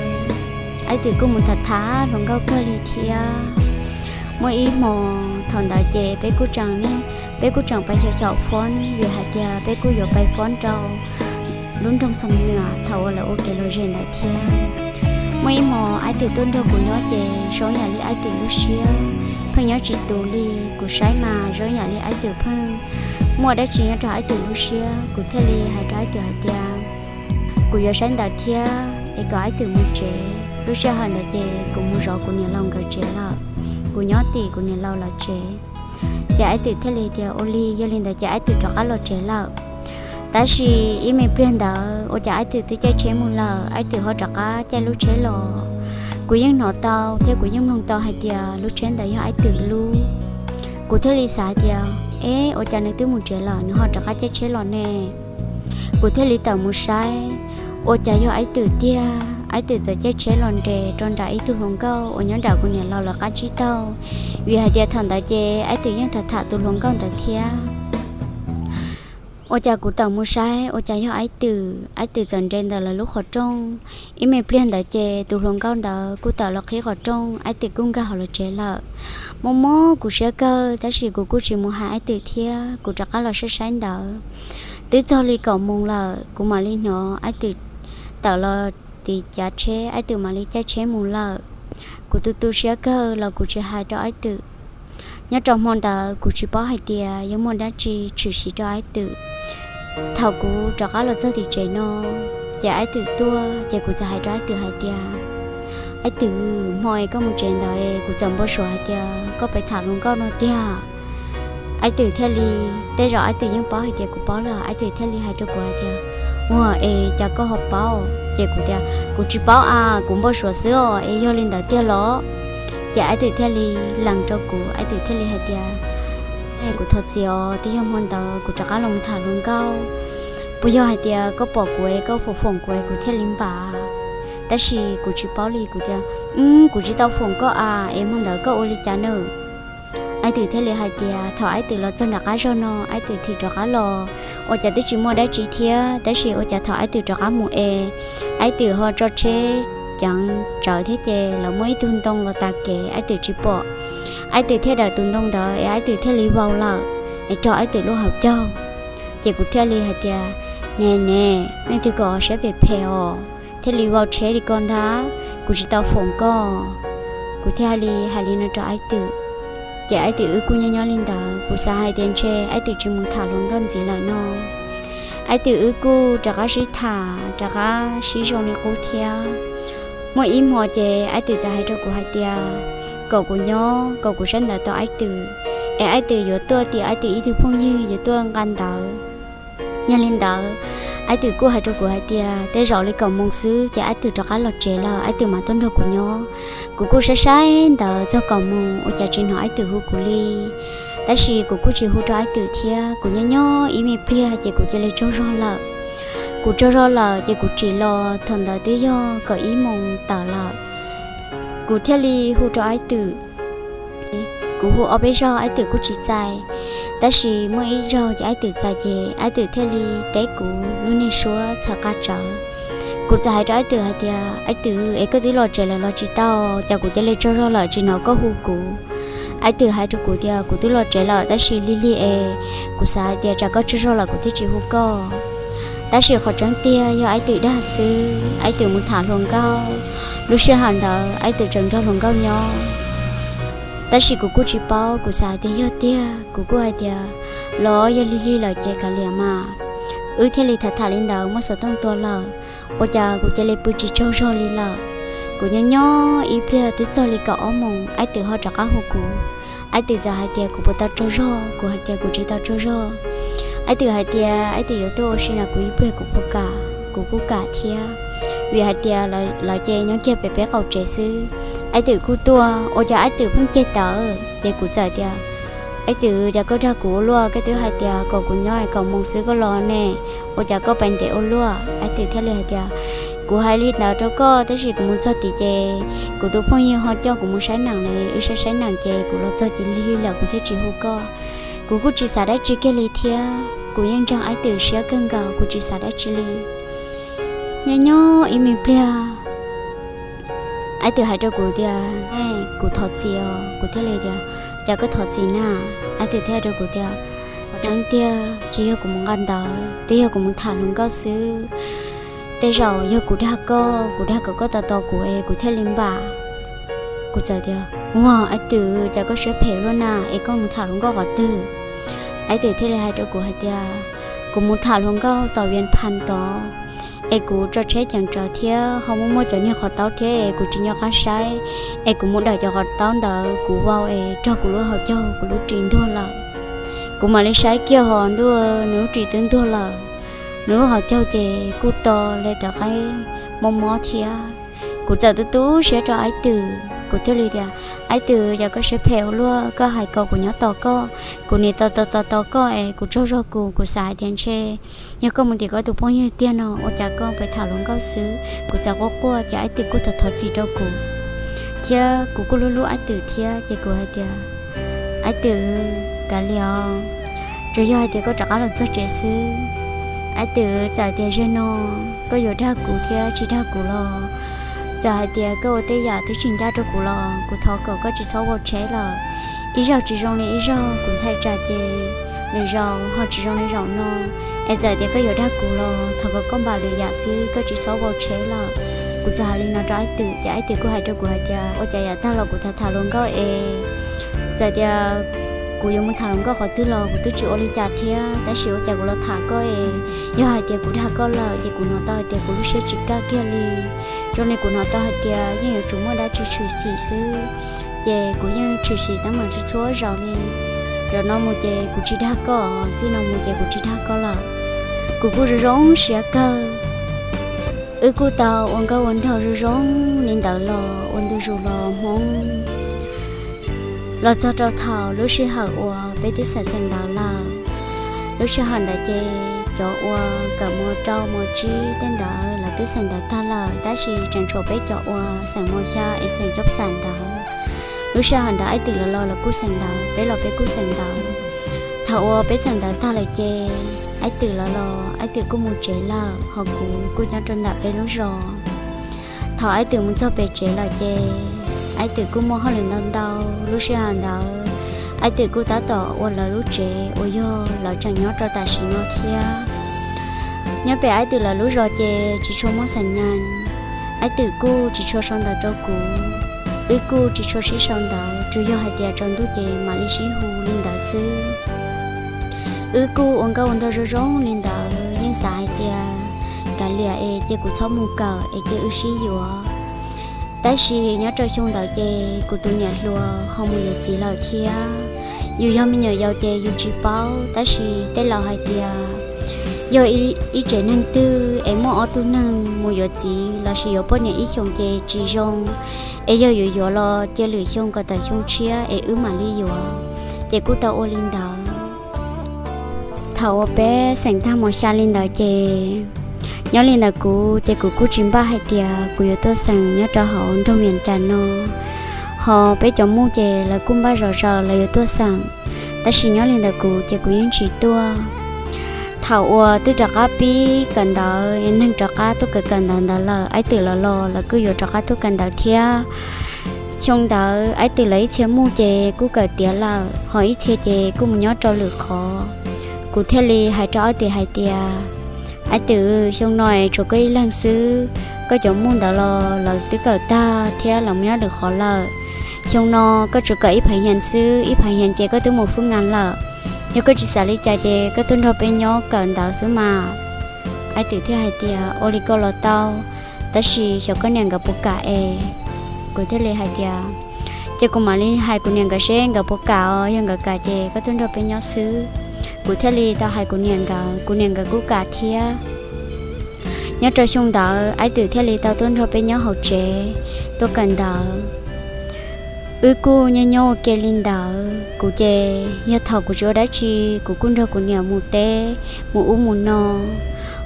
Aib Twm kuj mus tham tham hluas nkauj kawg li thiab. Muaj ib hmo thaum ntawd ces peb kuj tseem, peb kuj tseem pais xyaum xyaum foob vim hais tias peb kuj yuav pais foob rau lub nroog Xam Nuam thaum uas lawv ua kev lom zem ntawd thiab. Muaj ib hmo Aib Twm tuaj nrog kuv nyob ces zoo yam li Aib Twm lub siab pheej nyob tsis tus li. Kuv saib mas zoo yam li Aib Twm pheej muaj dab tsi nyob rau Aib Twm lub siab, kuv thiaj li hais rau Aib Twm hais tias, kuv yuav saib ntawv thiab es kom Aib Twm mus tsev. Lub sij hawm ntawd ces kuv mus zov kuv niam laus nkawd tsev lawm, kuv nyob tim kuv niam laus lawv tsev. Ces Aib Twm thiaj li tias ua li, yog li ntawd ces Aib Twm rov qab los tsev lawm. Tab sis ib me pliag ntawd ua cas Aib Twm twb caij tsheb mus lawm, Aib Twm ho rov qab caij lub tsheb los. Kuv yeej hnov tau thiab kuv yeej mloog tau hais tias lub tsheb ntawd yog Aib Twm lub. Kuv thiaj li xav hais tias, eb, ua cas nws twb mus tsev lawm nws ho rov qab caij tsheb los ne? Kuv thiaj li tawm mus saib, ua cas yog Aib Twm tiag. Aib Twm txawm caij tsheb los nres rau nram ib tug hluas nkauj uas nyob nram kuv niam laus lawv qab tsib taug, vim hais tias thaum ntawd ces Aib Twm yeej tham tham tus hluas nkauj ntawd thiab. Ua cas kuv tawm mus saib ua cas yog Aib Twm, Aib Twm txawm nres ntawm lawv lub qhov rooj. Ib me pliag ntawd ces tus hluas nkauj ntawd kuj tawm los qhib qhov rooj, Aib Twm kuj nkag hauv lawv tsev lawm. Mob mob kuv siab kawg tab sis kuv kuj tsis mus hais Aib Twm thiab, kuv rov qab los saib saib ntawd. Twb txog li kaum moos lawm kuv mam li hnov Aib Twm tawm los tim cav tsheb, Aib Twm mam li caij tsheb mus lawm. Kuv tu tu siab kawg los kuv tsis hais rau Aib Twm. Nyob rau hmo ntawd kuv tsis paub hais tias yog muaj dab tsi tshwm sim rau Aib Twm. Thaum kuv rov qab los txog tim tsev no, ces Aib Twm tuaj ces kuv txawm hais rau Aib Twm hais tias, Aib Twm, hmo es koj mus tsev ntawd kuv txawm npau suav hais tias koj pheej tham hluas nkauj no tiag. Aib Twm thiaj li, tej zaum Aib Twm yeej paub hais tias kuv paub lawm, Aib Twm thiaj li hais rau kuv hais tias, Ua es cas koj ho paub? Ces kuv tias, Kuv tsis paub a, kuv npau suav xwb os, es yog li ntawd tiag los? Ces Aib Twm thiaj li lees rau kuv, Aib Twm thiaj li hais tias, Kuv thov txim os, twb yog hmo ntawd kuv rov qab los mus tham hluas nkauj. Puas yog hais tias koj pom kuv es koj foom foom kuv es kuv thiaj li npam? Tab sis kuv tsis paub li, kuv tias, Kuv tsis tau foom koj a, es hmo ntawd koj ua li cas nawb? Aib Twm thiaj li hais tias thaum Aib Twm los txog nram qab zog no, Aib Twm thim rov qab los, ua cas twb tsis muaj dab tsi thiab, tab sis ua cas thaum Aib Twm rov qab mus es Aib Twm ho tso tsheb ceev tsawv thiab ces lawv muaj ib tug ntoo los tas kev Aib Twm tsis pom. Aib Twm thiaj dawm tus ntoo ntawd es Aib Twm thiaj li vau lawm, es raug Aib Twm lub hauv caug. Ces kuv thiaj li hais tias, Ne ne, nej twg kom siab phem phem os, thiaj li vau tsheb li ko ntag, kuv tsis tau foom koj. Kuv thiaj li hais li no rau Aib Twm. Ces Aib Twm wb kuj nyob nyob li ntawd, kuv xav hais tias ntshe Aib Twm tsis mus tham hluas nkauj ntxiv lawm no. Aib Twm wb kuj rov qab sib tham, rov qab sib zoo li qub thiab. Muaj ib hmo ces Aib Twm txawm hais rau kuv hais tias kom kuv nyob, kom kuv saib ntawv tau Aib Twm, es Aib Twm yuav tuaj tim Aib Twm ib tug phooj ywg yuav tuaj nqa ntawv. Yog li ntawd, Aib Twm kuj hais rau kuv hais tias tej zaum li kaum moos xwb ces Aib Twm rov qab los tsev lawm, Aib Twm mam tuaj nrog kuv nyob. Kuv kuj saib saib ntawv txog kaum moos ua cas tsis hnov Aib Twm hu kuv li. Tab sis kuv kuj tsis hu rau Aib Twm thiab, kuv nyob nyob ib me pliag ces kuv cia li tsaug zog lawm. Kuv tsaug zog lawm ces kuv tsim los, thaum ntawd twb yog kaum ib moos tawm lawm. Kuv thiaj li hu rau Aib Twm. Kuv hu ob peb zaug Aib Twm kuj tsis txais, tab sis muaj ib zaug ces Aib Twm txais ces Aib Twm thiaj li teb kuv lub niag suab txhawv qab tsawv. Kuv txawm hais rau Aib Twm hais tias, Aib Twm, es koj twb los tsev lawm los tsis tau, cas kuv cia li tsaug zog lawm tsis hnov koj hu kuv. Aib Twm hais rau kuv tias kuv twb los tsev lawm tab sis lig lig es kuv xav hais tias tsam koj tsaug zog lawm kuv thiaj tsis hu koj. Tab sis qhov tseeb tiag yog Aib Twm dag xwb, Aib Twm mus tham hluas nkauj. Lub sij hawm ntawd Aib Twm tseem nrog hluas nkauj nyob. Tab sis kuv kuj tsis paub, kuv xav hais tias yog tiag, kuv kuj hais tias los yog lig lig lawm ces kav liam mas. Wb thiaj li tham tham li ntawd muab xov tooj tua lawm, ua cas kuv cia li pw tsis tsaug zog li lawm. Kuv nyob nyob ib pliag twb txog li kaum ob moos Aib Twm ho rov qab hu kuv. Aib Twm txawm hais tias kuv puas tau tsaug zog, kuv hais tias kuv tsis tau tsaug zog. Aib Twm hais tias Aib Twm yuav tuaj ua si nrog kuv ib pliag kuv puas kam, kuv kuj kam thiab. Vim hais tias lawv ces nyob kiag pem peb qaum tsev xwb. Aib Twm kuj tuaj, ua cas Aib Twm pheej ceg tawv, ces kuv txawm tias, Aib Twm, cas koj dag kuv ua luaj, koj twb hais tias kom kuv nyob kaum moos xwb koj los ne, ua cas koj pais ntev ua luaj? Aib Twm thiaj li hais tias, kuv hais li ntawd rau koj tab sis kuv mus txog tim ces kuv tus phooj ywg ho coj kuv mus saib neem ne, wb saib saib neem ces kuv los txog ces lig lig lawm kuv thiaj tsis hu koj. Kuv kuj tsis xav dab tsi kiag li thiab, kuv yeej ntseeg Aib Twm siab kawg nkaus, kuv tsis xav dab tsi li. Nyob nyob ib me pliag, Aib Twm hais rau kuv tias, Kuv thov txim os. Kuv thiaj li tias, Cas koj thov txim na? Aib Twm thiaj hais rau kuv tias, Qhov tseeb tiag tsis yog kuv mus nqa ntawv, twb yog kuv mus tham hluas nkauj xwb. Tej zaum yog kuv dag koj, kuv dag kom koj tos tos kuv es kuv thiaj li npam. Kuv txawm tias, Ua, Aib Twm, cas koj siab phem luaj na, es koj mus tham hluas nkauj qhov twg? Aib Twm thiaj li hais rau kuv hais tias, Kuv mus tham hluas nkauj tom Vias Phas tod, es kuv tso tsheb ceev tsawv thiab ho muaj muaj cov niag qhov taub thiab es kuv tsis nco qab saib, es kuv mus dawm cov qhov taub ntawd kuv vau es raug kuv lub hauv caug kuv lub ris ntuag lawm. Kuv mam li saib kiag ho ntuj, nws lub ris twb ntuag lawm, nws lub hauv caug ces kuj to li tawv qaib mob mob thiab. Kuv txawm tu tu siab rau Aib Twm. Kuv thiaj li tias, Aib Twm, cas koj siab phem ua luaj, koj hais kom kuv nyob tos koj, kuv nim tos tos tos tos koj es kuv tsaug zog kuv, kuv xav hais tias ntshe yog koj mus tim koj tus phooj ywg tiag no, ua cas koj pheej tham hluas nkauj xwb. Kuv txawm quaj quaj ces Aib Twm kuj thov thov txim rau kuv, thiab kuv kuj hlub hlub Aib Twm thiab ces kuv hais tias, Aib Twm, kav liam os, tsuas yog hais tias koj rov qab los txog tsev xwb. Aib Twm, txawm tias zaum no koj yuav dag kuv thiab tsis dag kuv los, txawm hais tias koj ua tej yam twb tsis ncaj rau kuv los kuv thov kom koj tsis txhob vau tsheb lawm. Ib zaug tsis zoo li ib zaug, kuv ntshai tsam ces lwm zaus ho tsis zoo li zaum no. Es txawm tias koj yuav dag kuv los thov kom koj npam lwm yam xwb, koj tsis txhob vau tsheb lawm. Kuv txawm hais li no rau Aib Twm ces Aib Twm kuj hais rau kuv hais tias, Ua cas yav tag los kuv tham tham hluas nkauj es txawm tias kuv yuav mus tham hluas nkauj qhov twg los kuv twb tsis ua li cas thiab, tab sis ua cas kuv los tham koj es yog hais tias kuv dag koj lawm ces kuv hnov tau hais tias kuv lub siab tsis kaj kiag li. Zoo li kuv hnov tau hais tias yeej yuav tsum muaj dab tsi tshwm sim xwb, ces kuv yeej tshwm sim teeb meem txhua txhua zaus li. Zaum no mus ces kuv tsis dag koj, txij no mus ces kuv tsis dag koj lawm. Kuv kuj zoo zoo siab kawg. Wb kuj tau ua nkauj ua nraug zoo zoo li ntawd los ua ntu zus los Hmoob. Los txog rau thaum lub sij hawm uas peb twb xeem xeem ntawv lawm, lub sij hawm ntawd ces cov uas kawm mos rau mos tsib tej ntawd lawv twb xeem ntawv tag lawm, tab sis tseem tshuav peb cov uas xeem mos xya es xeem cov pxam ntawd. Lub sij hawm ntawd Aib Twm lawv los lawv kuj xeem ntawv, peb los peb kuj xeem ntawv. Thaum uas peb xeem ntawv tag lawm ces Aib Twm lawv los Aib Twm kuj mus tsev lawm, ho kuv kuj nyob rau ntawm peb lub zos. Thaum Aib Twm mus txog pem tsev lawm ces Aib Twm kuj muaj hauj lwm ntau ntau. Lub sij hawm ntawd Aib Twm kuj tab tom ua lawv lub tsev uas yog lawv tseem nyob rau tam sim no thiab. Nyob pem Aib Twm lawv lub zos ces tsis tshua muaj xas nyas, Aib Twm kuj tsis tshua sau ntawv rau kuv, wb kuj tsis tshua sib sau ntawv, tsuas yog hais tias tsaus ntuj ces mam li sib hu li ntawd xwb. Wb kuj ua nkauj ua nraug zoo zoo li ntawd, yeej xav hais tias kav liam es cia kuv txhob mus kawm es cia wb sib yuav. Tab sis nyob rau xyoo ntawd ces kuv tus niam hluas ho mus yuav txiv lawm thiab. Yus yog me nyuam yaus ces yus tsis paub, tab sis tej laus hais tias yog ib tsev neeg twg es muaj ob tug neeg mus yuav txiv lossis yuav poj niam ib xyoos ces tsis zoo, es yog yuav yuav los cia lwm xyoo kom tawm xyoo tshiab es wb mam li yuav. Ces kuj tau ua li ntawd. Thaum uas peb xeem tag mos xya li ntawd ces nyob li ntawd kuv ces kuv kuj tsis npaj hais tias kuv yuav tuaj xeem nyob rau hauv nroog Vias Cas no. Ho peb cov muj ces lawv kuj npaj zom zaws lawv yuav tuaj xeem, tab sis nyob li ntawd kuv ces kuv yeej tsis tuaj. Thaum uas twb rov qab pib kawm ntawv, neeg rov qab tuaj kawm kawm ntawv ntawd lawm, Aib Twm lawv los lawv kuj yuav rov qab tuaj kawm ntawv thiab. Xyoo ntawd Aib Twm lawv ib txhia muj ces kuj kawm tiav lawm, ho ib txhia ces kuj mus nyob rau lwm qhov. Kuv thiaj li hais rau Aib Twm hais tias, Aib Twm, xyoo no es tshuav koj ib leeg xwb, koj cov muj ntawd los lawv twb kawm tag thiab lawv mus nyob lwm qhov lawm. Xyoo no koj tsuas kawm ib phav yas xwb, ib phav yas ces koj twb mus fwj ngas lawm. Yog koj tsis xav li cas ces koj tuaj nrog peb nyob kawm ntawv xwb mas. Aib Twm thiaj hais tias, Ua li koj los tau, tab sis xyov koj niam nkawd puas kam es. Kuv thiaj li hais tias, Ces kuv mam li hais kuv niam nkawd seb nkawd puas kam os, yog nkawd kam ces koj tuaj nrog peb nyob xwb. Kuv thiaj li tau hais kuv niam nkawd, kuv niam nkawd kuj kam thiab. Nyob rau xyoo ntawd Aib Twm thiaj li tau tuaj nrog peb nyob hauv tsev, tuaj kawm ntawv. Wb kuj nyob nyob ua ke li ntawd, kuv ces yog thaum kuv tsis ua dab tsi kuv kuj nrog kuv niam mus teb, mus ub mus no.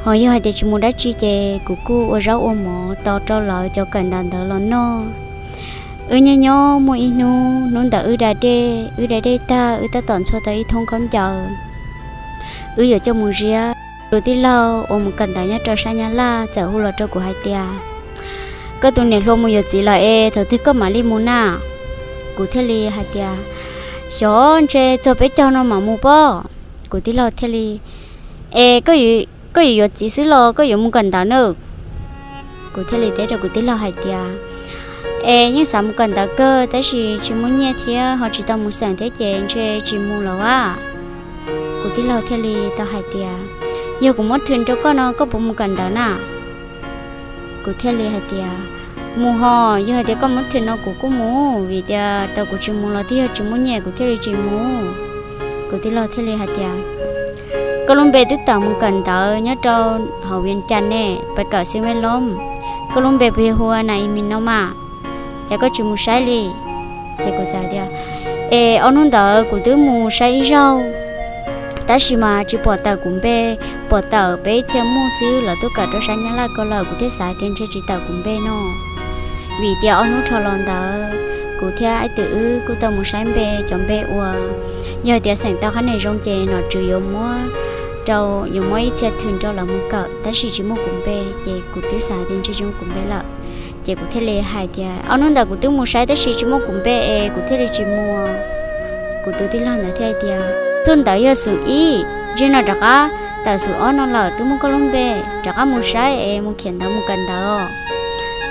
Ho yog hais tias tsis mus dab tsi ces kuv kuj ua zaub ua mov tos rau lawv cov kawm ntawv ntawd los noj. Wb nyob nyob muaj ib hnub, hnub ntawd wb da dej, wb da dej tag wb tab tom ntxhua tau ib thoob khaub ncaws, wb yuav coj mus ziab. Tus tij laug uas mus kawm ntawv nyob rau sab Nyab Laj txawm hu los rau kuv hais tias, Koj tus niam hluas mus yuav txiv lawm es thaum twg koj mam li mus na? Kuv thiaj li hais tias, Xyov, ntshe txog peb caug no mam mus pob. Kuv tij laug thiaj li, Es koj yuav yuav txiv xwb los koj yuav mus kawm ntawv na? Kuv thiaj li teb rau kuv tij laug hais tias, Es yeej xav mus kawm ntawv kawg tab sis tsis muaj nyiaj thiab ho tsis tau mus xeem thiab ces ntshe tsis mus lawm as. Kuv tij laug thiaj li tau hais tias, Yog kuv muab thwm rau koj no koj puas mus kawm ntawv na? Kuv thiaj li hais tias, Mus ho, yog hais tias koj muab thwm no kuv kuj mus, vim tias tau kuv tsis mus los twb yog tsis muaj nyiaj kuv thiaj li tsis mus. Kuv tij laug thiaj li hais tias, Koj lub npe twb tawm mus kawm ntawv nyob rau hauv Vias Cas ne, pais kawm xi me lom, koj lub npe puas yog hu ua Na I Mis no mas? Yog koj tsis mus saib li. Ces kuv txawm tias, es ob hnub ntawd kuv twb mus saib ib zaug, tab sis mas tsis pom tawm kuv npe, pom tawm peb txhia muaj xwb, lawv tuaj kawm rau sab Nyab Laj ko lawm, kuv thiaj xav tias ntshe tsis tawm kuv npe no. Vim tias ob hnub dhau los ntawd kuv thiab Aib Twm wb kuj tau mus saib npe, cov npe uas yog tias xeem tau qhab nig zoo ces nom tswv yuav muab rau, yuav muab ib txhia thwm rau lawv mus kawm, tab sis tsis muaj kuv npe, ces kuv twb xav tias ntshe tsis muaj kuv npe lawm. Ces kuv thiaj li hais tias ob hnub ntawd kuv twb mus saib tab sis tsis muaj kuv npe es kuv thiaj li tsis mus. Kuv tus tij laug ntawd thiaj hais tias, txuj ntawd yog xub ib, ntshe no rov qab tawm xub ob no lawm, twb muaj koj lub npe, rov qab mus saib es mus khiav ntawv mus kawm ntawv.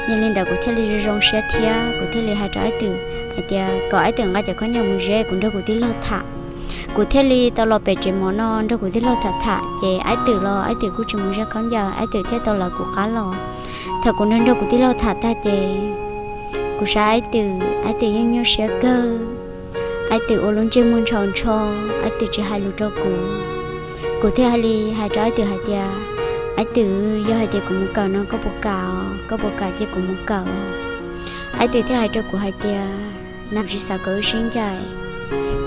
Yog li ntawd kuv thiaj li zoo zoo siab thiab kuv thiaj li hais rau Aib Twm hais tias kom Aib Twm nqa cov khob nyiaj mus ze, kuv nrog kuv tij laug tham. Kuv thiaj li tau los pem tsev mov no nrog kuv tij laug tham tham, ces Aib Twm los Aib Twm kuj tsis mus ze khaub ncaws, Aib Twm thiaj tau lawv kuv qab los. Thaum kuv nrog nrog kuv tij laug tham tag ces kuv saib Aib Twm, Aib Twm yeej nyuaj siab kawg. Aib Twm ua lub ntsej muag ntsho ntsho, Aib Twm tsis hais lus rau kuv. Kuv thiaj hais li hais rau Aib Twm hais tias, Aib Twm, yog hais tias kuv mus kawm no koj puas kam, koj puas kam cia kuv mus kawm? Aib Twm thiaj hais rau kuv hais tias, nag tsis xav kom wb sib ncaim,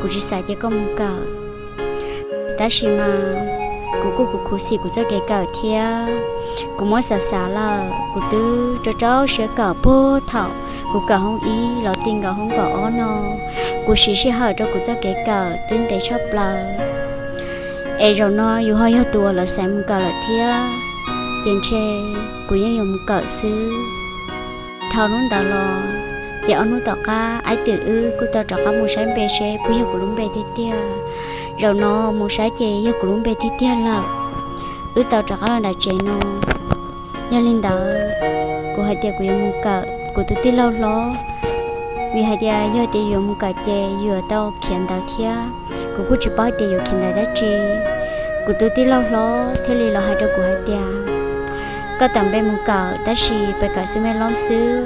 kuv tsis xav cia koj mus kawm. Tab sis mas kuv kuj kuv khuv xim kuv txoj kev kawm thiab. Kuv muab xav xav lawm, kuv twb rau rau siab kawm puag thaum kuv kawm hoob ib los ti nkaus hoob kaum ob no. Kuv siv sij hawm rau kuv txoj kev kawm twb ntev tshaj plaws, es zaum no yus ho yog tus uas lawv xaiv mus kawm lawm thiab, ces ntshe kuv yeej yuav mus kawm xwb. Dhau hnub ntawd los, ces ob hnub tom qab Aib Twm wb kuj tau rov qab mus saib npe seb puas yog kuv lub npe tiag tiag. Zaum no mus saib ces yog kuv lub npe tiag tiag lawm. Wb tau rov qab los nram tsev no. Yog li ntawd, kuv hais tias kuv yuav mus kawm kuv tus tij laug hlob, vim hais tias yog tias yuav mus kawm ces yuav tau khiav ntawv thiab. Kuv kuj tsis paub hais tias yuav khiav ntawv dab tsi. Kuv tus tij laug hlob thiaj li los hais rau kuv hais tias, koj tawm npe mus kawm tab sis pes kawm xwb me loob xwb.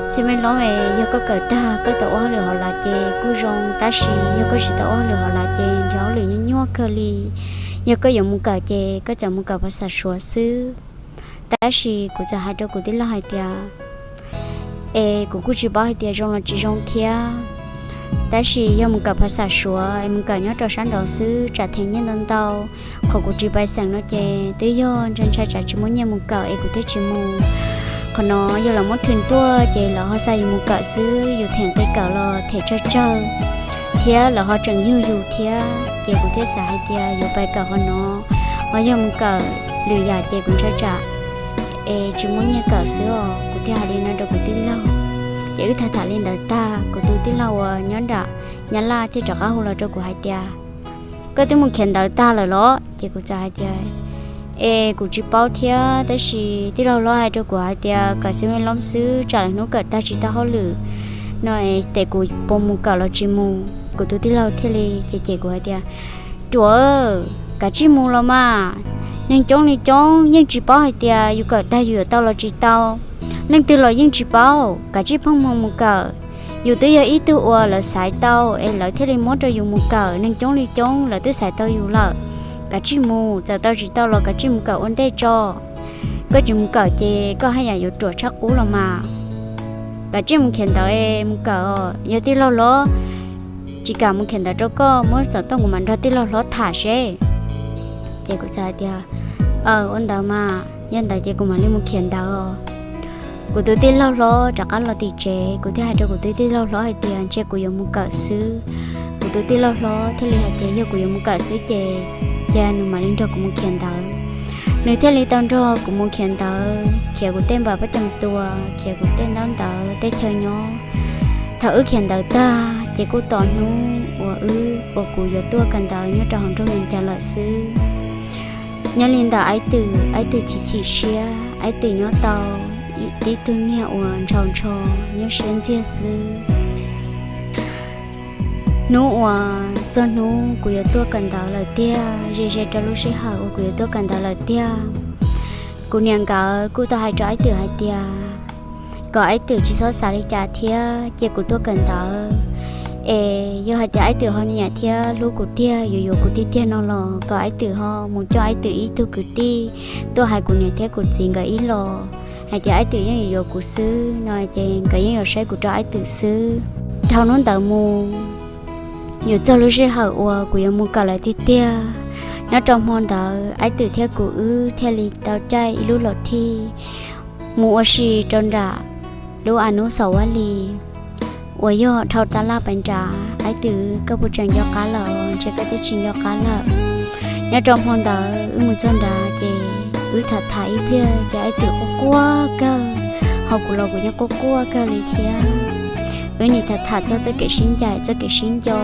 Xwb me loob es yog koj kawm tag koj tau ua hauj lwm hauv lav ces kuj zoo, tab sis yog koj tsis tau ua hauj lwm hauv lav ces nrhiav hauj lwm nyuaj nyuaj kawg li. Yog koj yuav mus kawm ces koj txawm mus kawm phas xas Suav xwb. Tab sis kuv txawm hais rau kuv tij laug hais tias, es kuv kuj tsis paub hais tias zoo los tsis zoo thiab. Tab sis yog mus kawm phas xas Suav es mus kawm nyob rau sab nraud xwb tsam them nyiaj ntau ntau. Qhov kuv ris pais xeem no ces twb yog ntshai ntshai tsam tsis muaj nyiaj mus kawm es kuv thiaj tsis mus. Qhov no yog lawv muab thwm tuaj ces lawv ho xa yus mus kawm xwb, yus them nqi kawm los them tsawg tsawg, thiab lawv ho tseem yug yus thiab. Ces kuv thiaj xav hais tias yuav pais kawm qhov no, ho yog mus kawm lwm yam ces kuv ntshai tsam es tsis muaj nyiaj kawm xwb os. Kuv thiaj hais li no rau kuv tij laug. Ces wb tham tham li ntawd tag, kuv tus tij laug uas nyob nram Nyab Laj thiaj rov qab hu los rau kuv hais tias, koj twb mus khiav ntawv tag lawm los? Ces kuv txawm hais tias, es kuv tsis paub thiab, tab sis tij laug hlob hais rau kuv hais tias kawm xwb me loob xwb tsam lwm hnub kawm tag tsis tau hauj lwm no es tes kuv puas mus kawm los tsis mus. Kuv tus tij laug thiaj li cem cem kuv hais tias, ruam, kav tsij mus los mas, neeg coob li coob yeej tsis paub hais tias yus kawm tag yus yuav tau los tsis tau. Leej twg los yeej tsis paub, kav tsij pheej hmoo mus kawm. Yus twb yog ib tug uas lawv xaiv tau es lawv thiaj li muab rau yus mus kawm, neeg coob li coob lawv twb xaiv tau yus lawm. Kav tsij mus, txawm tau tsis tau los kav tsij mus kawm ua ntej tso. Koj tsis mus kawm ces koj haj yam yuav ruam tshaj qub los mas. Kav tsij mus khiav ntawv es mus kawm os, yog tij laug hlob tsis kam mus khiav ntawv rau koj muab xov tooj kuv mam nrog tij laug hlob tham seb. Ces kuv txawm hais tias, aw, ua ntawd mas, yog ntawd ces kuv mam li mus khiav ntawv os. Kuv tus tij laug hlob rov qab los tim tsev, kuv thiaj hais rau kuv tus tij laug hlob hais tias ntshe kuv yuav mus kawm xwb. Kuv tus tij laug hlob thiaj li hais tias yog kuv yuav mus kawm xwb ces cia nws mam li nrog kuv mus khiav ntawv. Nws thiaj li tau nrog kuv mus khiav ntawv, khiav kuv tej npam pob coom tua, khiav kuv tej ntaub ntawv tej chaw nyob. Thaum wb khiav ntawv tag ces kuj tos hnub uas wb, uas kuv yuav tuaj kawm ntawv nyob rau hauv nroog Vias Cas lawm xwb. Nyob li ntawm Aib Twm, Aib Twm chim chim siab, Aib Twm nyob tau tib tug niag uas ntshaus ntsho, nyuaj siab ntxiag xwb. Hnub uas txog hnub kuv yuav tuaj kawm ntawv lawm tiag, ze ze rau lub sij hawm uas kuv yuav tuaj kawm ntawv lawm tiag, kuv niam nkawd kuj tau hais rau Aib Twm hais tias kom Aib Twm tsis txhob xav li cas thiab cia kuv tuaj kawm ntawv. Es yog hais tias Aib Twm ho nyiam thiab hlub kuv tiag, yuav yuav kuv tiag tiag no los kom Aib Twm ho mus coj Aib Twm ib tug kwv tij tuaj hais kuv niam thiab kuv txiv nkawd ib los. hais tias Aib Twm yeej yuav yuav kuv xwb no ces nkawd yeej yuav saib kuv rau Aib Twm xwb. Dhau hnub ntawd mus, yuav txog lub sij hawm uas kuv yuav mus kawm lawm tiag tiag. Nyob rau hmo ntawd Aib Twm thiab kuv wb thiaj li tau caij ib lub los thij mus ua si rau nram lub a nub xaum vaj li uas yog dhau tab laj pais nrad. Aib Twm, koj puas tseem nco qab lawm? Ntshe koj twb tsis nco qab lawm. Nyob rau hmo ntawd wb mus txog nrad ces wb tham tham ib pliag ces Aib Twm quaj quaj kawg, ho kuv los kuv yeej quaj quaj kawg li thiab. Wb nim tham tham txog txoj kev sib ncaim txoj kev sib nco.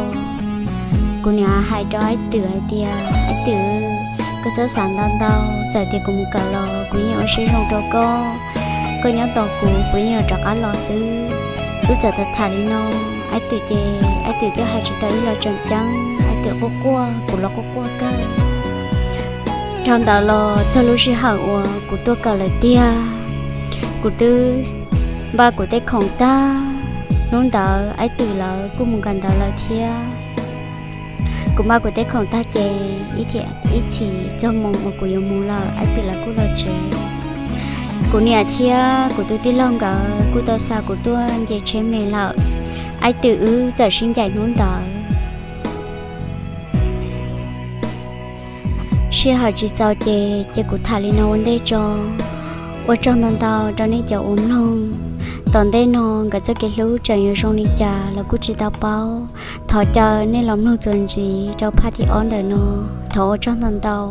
Kuv nim hais rau Aib Twm hais tias, Aib Twm, koj txhob xav ntau ntau, txawm tias kuv mus kawm los kuv yeej ua siab zoo rau koj. Koj nyob tos kuv, kuv yeej yuav rov qab los xwb. Wb txawm tham tham li no, Aib Twm ces Aib Twm twb hais tsis tau ib los tseem ceeb, Aib Twm quaj quaj, kuv los quaj quaj kawg. Dhau ntawd los txog lub sij hawm uas kuv tuaj kawm lawm tiag, kuv twb npaj kuv tej khoom tag. Hnub ntawd Aib Twm lawv kuj mus kawm ntawv lawm thiab. Kuv npaj kuv tej khoom tag ces ib txhis txog moos uas kuv yuav mus lawm Aib Twm lawv kuj los tsev. Kuv niam thiab kuv tus tij laug nkawd kuj tau xa kuv tuaj nce tsheb me lawm. Aib Twm wb txawm sib ncaim hnub ntawd. Sij hawm tsis txaus ces cia kuv tham li no ua ntej tso. Ua tsaug ntau ntau rau nej cov uas mloog. Tom ntej no nkawd txoj kev hlub tseem yuav zoo li cas los kuj tsis tau paub. Thov caw nej los mloog txuas ntxiv rau phaj thib ob ntawm no. Thov ua tsaug ntau ntau.